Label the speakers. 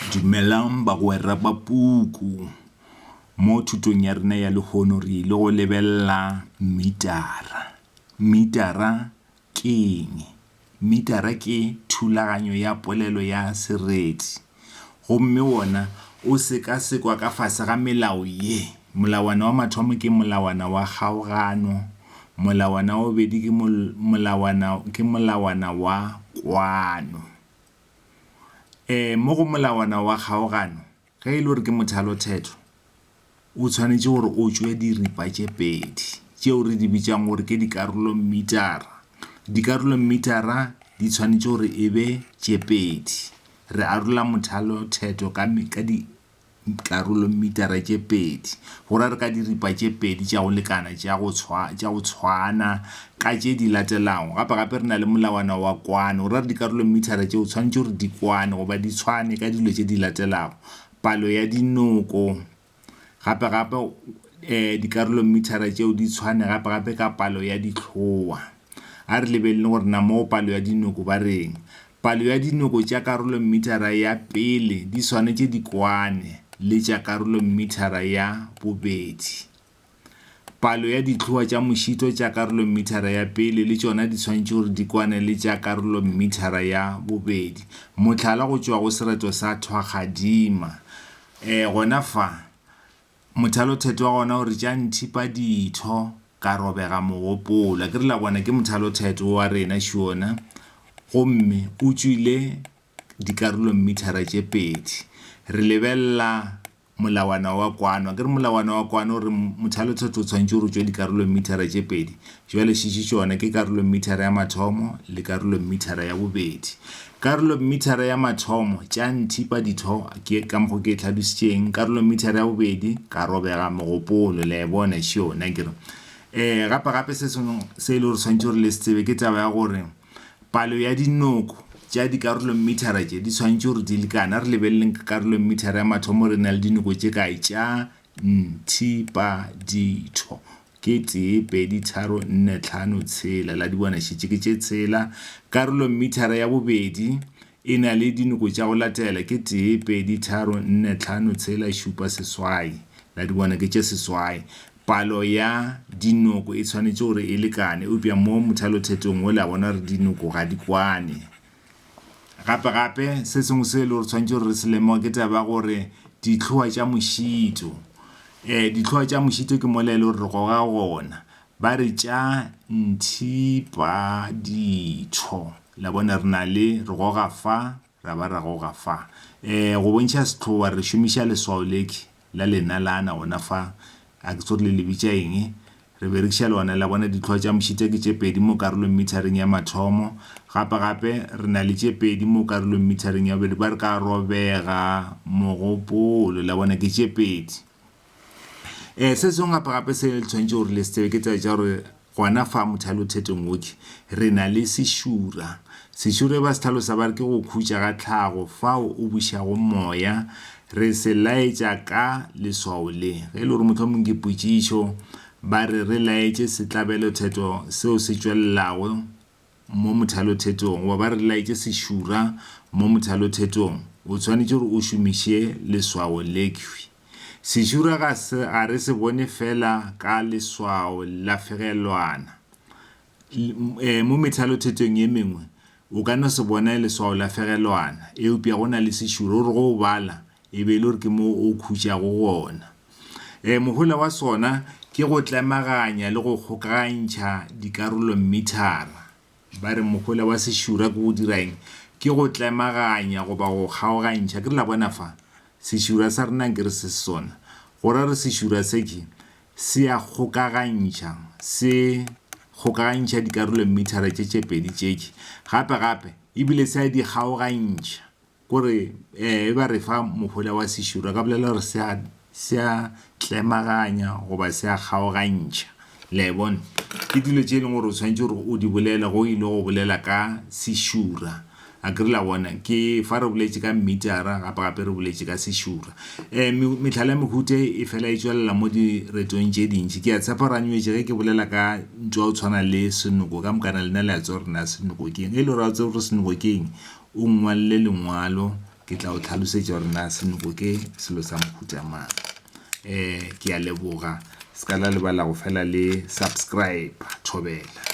Speaker 1: Dumelang bagwera ba puku. Mo thutong ya rena ya lehono re ile go lebelela metara. Metara ke eng? Metara ke thulaganyo ya polelo ya sereti gomme wona o sekasekwa ka fase ga melao ye. Molawana wa mathomo ke molawana wa kgaogano, molawana wa bobedi ke molawana ke molawana wa kwano. Mo go molawana wa kgaogano, ge e le gore ke mothalotheto, o tshwanetše gore o tšwe diripa tše pedi tšeo re di bitšang gore ke dikarolometara. Dikarolometara di tshwanetše gore e be tše pedi. Re arola mothalotheto ka ka dikarolometara tše pedi, go ra re ka diripa tše pedi tša go lekana tša go tša go tshwana ka tše di latelago. Gape gape re na le molawana wa kwano, go ra re dikarolometara tšeo tshwanetše gore di kwane goba di tshwane ka dilo tše di latelago. Palo ya dinoko, gape gape dikarolometara tšeo di tshwane gape gape ka palo ya dihloa. A re lebeleleng gore na mo palo ya dinoko ba reng. Palo ya dinoko tša karolometara ya pele di swanetše di kwane le tša karolometara ya bobedi. Palo ya dihloa tša mošito tša karolometara ya pele le tšona di swanetše gore di kwane le tša karolometara ya bobedi. Mohlala go tšwa go sereto sa Thwakgadima. Gona fa, mothalotheto wa gona o re tša nthipa ditho ka robega mogopolo. Akere la bona ke mothalotheto wa rena šiona gomme o tšwile dikarolometara tše pedi. Re lebelela Molawana wa kwano. Akere molawana wa kwano o re mothalotheto o tshwanetše gore o tšwe dikarolometara tše pedi. Jwale šetše tšona ke karolometara ya mathomo le karolometara ya bobedi. Karolometara ya mathomo tša nthipa ditho ke ka mokgo ke e hlalositšeng. Karolometara ya bobedi ka robega mogopolo. Le a e bona še yona akere. Gape gape se sengwe se e le gore tshwanetše gore le se tsebe ke taba ya gore Palo ya dinoko tša dikarolometara tše di swanetše gore di lekane. A re lebeleleng ka karolometara ya mathomo re na le dinoko tše kae tša nthipa ditho. Ke tee, pedi, tharo, nne, tlhano, tshela. La di bona šetše ke tše tshela. Karolometara ya bobedi e na le dinoko tša go latela ke tee, pedi, tharo, nne, tlhano, tshela, šupa, seswai. La di bona ke tše seswai. Palo ya dinoko e tshwanetše gore e lekane, eupša mo mothalothetong wo le a bona gore dinoko ga di kwane. Gape gape, se sengwe se e le gore tshwanetše gore re se lemoge ke taba ya gore dihloa tša mošito, dihloa tša mošito ke mola e le gore re goga gona, ba re tša nthipa ditho. La bona re na le, re goga fa, ra ba ra goga fa. Go bontšha sehloa re šomiša leswao leke la lenalana gona fa, a ke tsebe gore le le bitša eng, re berekiša lona. La bona ditlhoa tša mošita ke tše pedi mo karolong-methareng ya mathomo, gape gape re na le tše pedi mo karolong-methareng ya bobedi, ba re ka robega mogopolo, la bona ke tše pedi. Se sengwe gape gape se le tshwanetše gore le se tsebe ke taba tša gore Gona fa mothalothetong woke re na le sešura. Sešura ba se hlalosa ba re ke go khutša ga tlhago fao o bušago moya. Re se laetša ka leswao le. Ge e le gore mohlomong ke potšišo, ba re re laetše setlabelotheto seo se tšwelelago mo mothalothetong goba ba re laetše sešura mo mothalothetong, o tshwanetše gore o šomiše leswao lekhwi. Sešura ga se, ga re se bone fela ka leswao la fegelwana. Mo methalothetong ye mengwe o ka no se bone leswao la fegelwana, eupša go na le sešura, o re ge o bala e be e le gore ke mo o khutšago gona. Mohola wa sona ke go tlemaganya le go kgokagantšha dikarolometara. Ba re mohola wa sešura ke go dira eng? Ke go tlemaganya goba go kgaogantšha. Ke re la bona fa, sešura sa rena nke re se sona. Go ra re sešura se ke se a kgokagantšha, se kgokagantšha dikarolometara tše tše pedi tše ke. Gape gape ebile se a di kgaogantšha. Kore e ba re fa mohola wa sešura, ka bolela gore se a, se a tlemaganya goba se a kgaogantšha. Le a e bona? Ke dilo tše e leng gore o tshwanetše gore o di bolele go ile go bolela ka sešura. Akere la bona, ke fa re boletše ka mmitara, gape gape re boletše ka sešura. Mehlala ya mehuta e fela e tšwelela mo diretong tše dintši. Ke a tshepa gore a nywetše ge ke bolela ka ntwa o tshwana le senoko, ka mokana lena le a tseba gore na senoko ke eng. Ge e le gore ga o tsebe gore senoko ke eng, o nngwalele lengwalo. Ke tla o tlhalosetša gore na senoko ke selo sa mohuta mang. Um ke a leboga, se ka la lebala go fela le subscribe, thobela.